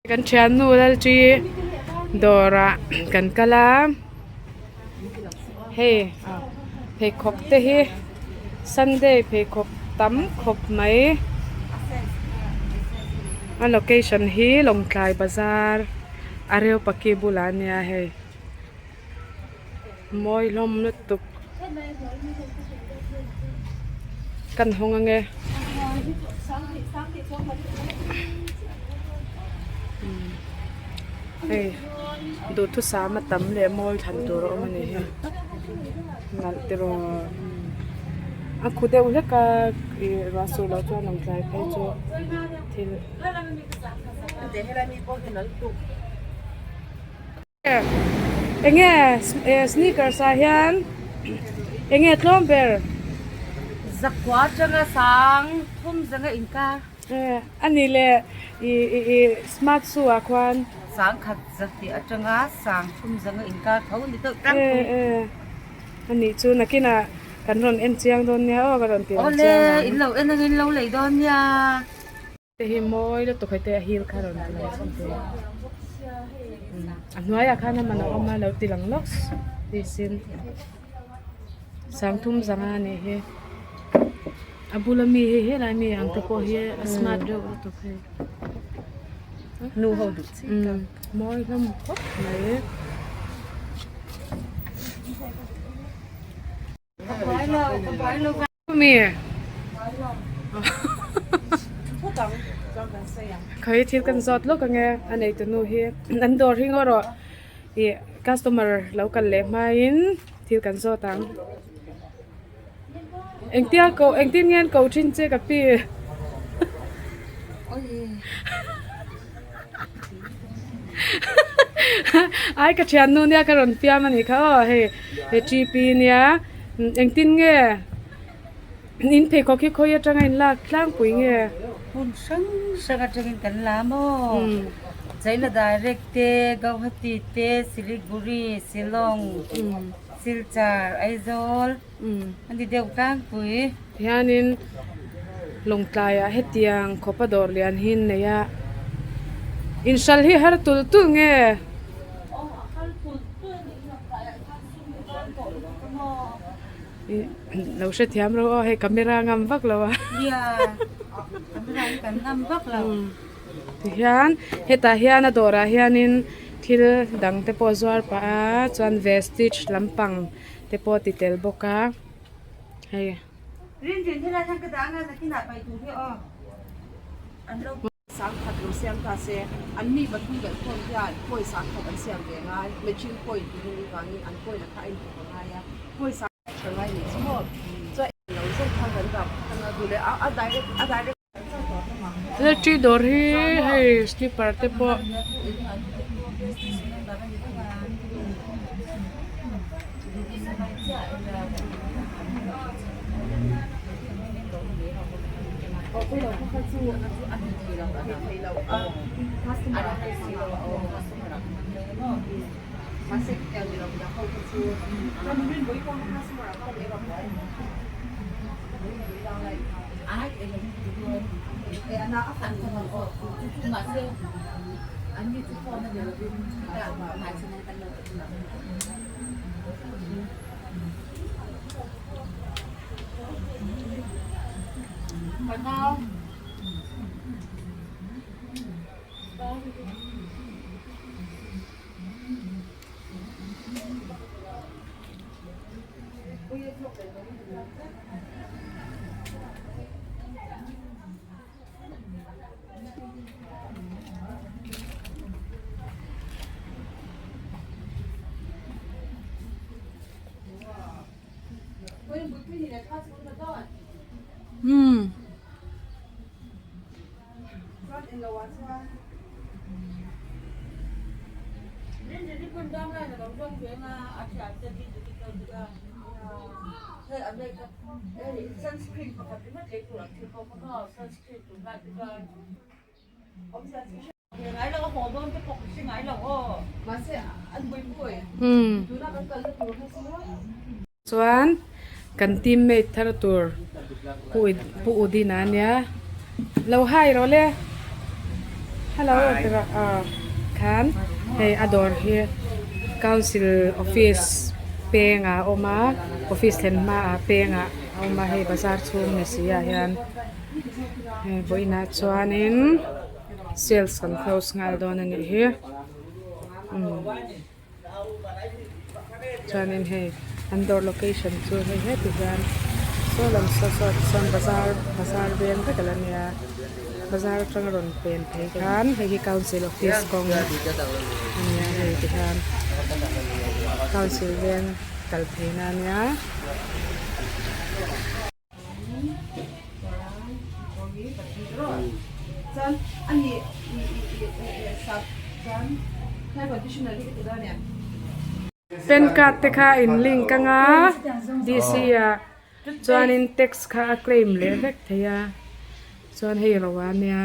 Kan thiannu Lalṭi dawrah kan kal a hei pheikhawk te hi sunday pheikhawk tam khawp mai a location hi Lawngtlai bazar Areopaki bulah a nia hei mawi hlawm lutuk kan hawng ange. Hei duhthusam a tam leh mawi thlan tur a awm a ni hi nalh tiraw a khu deuh hlek a ih ruah sur loh chuan rawn tlai phei chu thil. Enge sneakers ah hian enge tlawm ber? Zakua atanga sang thum zanga inkar. A nih leh i smart shoe ah khuan. Sang khat zahnih atanga sang thum zanga inkar tho ni deuh tlangpui. A nih chu nakinah kan rawn en chiang dawn nia aw ka rawn ti lang chiang ang. Awle in lo en angin lo lei dawn nia. Hei hi mawi lutuk hei te a heel kha rawn ti lang chhin teh a hnuaiah khan a man a awm a lo ti lang lawk piece in sangthum zanga a nih hi a bula mi hi helai mi ang te pawh hi a smart deuh lutuk hei nu ho duh chi tak mawi hlawm khawp mai. Khawi thil kan zawt lawk ange a neitu nu hi an dawr hi ngaw rawh ih customer lo kal leh hmain thil kan zawt ang engtia ko engtin nge an ko thin che ka pi. Ai ka thiannu nia ka rawn fiam a nih kha aw hei he T P nia engtin nge in pheikhawk hi khawi atanga in lak tlangpui nge. Hmun hrang hrang atangin kan la maw China direct te Guwahati te Siliguri Shillong Silchar Aizawl a ni deuh tlangpui. Hianin Lawngtlaiah hetiang khawpa dawr lian hi an nei a, inhral hi har tul tul nge? Lo hrethiam ro aw hei camera ngam vak lo a. Tihian hetah hian a dawrah hianin thil dang te pawh a zuar pah a chuan vestige lampang te pawh a ti tel bawk a hei. Sangkhat lo siam ta se, an mi pathum belh khawm hian pawi sangkhat an siam ve ngai, matching point tih hi vangin an pawina kha a inhmu ngai a, pawi sangkhat tha ngai nih chu maw, chuan eng lo zawk kha kan dah phawt anga duh leh a direct a direct. Electric dawr hi hei slipper te pawh. Umm. Chuan kan teammate thar tur Pu Pu Udina ania lo hai rawh le. Hello khan hei a dawr hi council office pengah a awm a office thlen hmaah pengah a awm a hei bazar chhung ni si ah hian hei vawiinah chuanin sales kan close nghal dawn a nih hi umm chuanin hei an dawr location chu hei heti hian saw lam saw saw sawn bazar bazar veng vek a la nia bazar atanga rawn pen phei khan hei hi council office kawng a nia hei ti hian council veng kal phei na a nia. Pan card te kha in link anga D_C ah chuanin tax kha a claim leh vek thei a chuan hei ro a nia.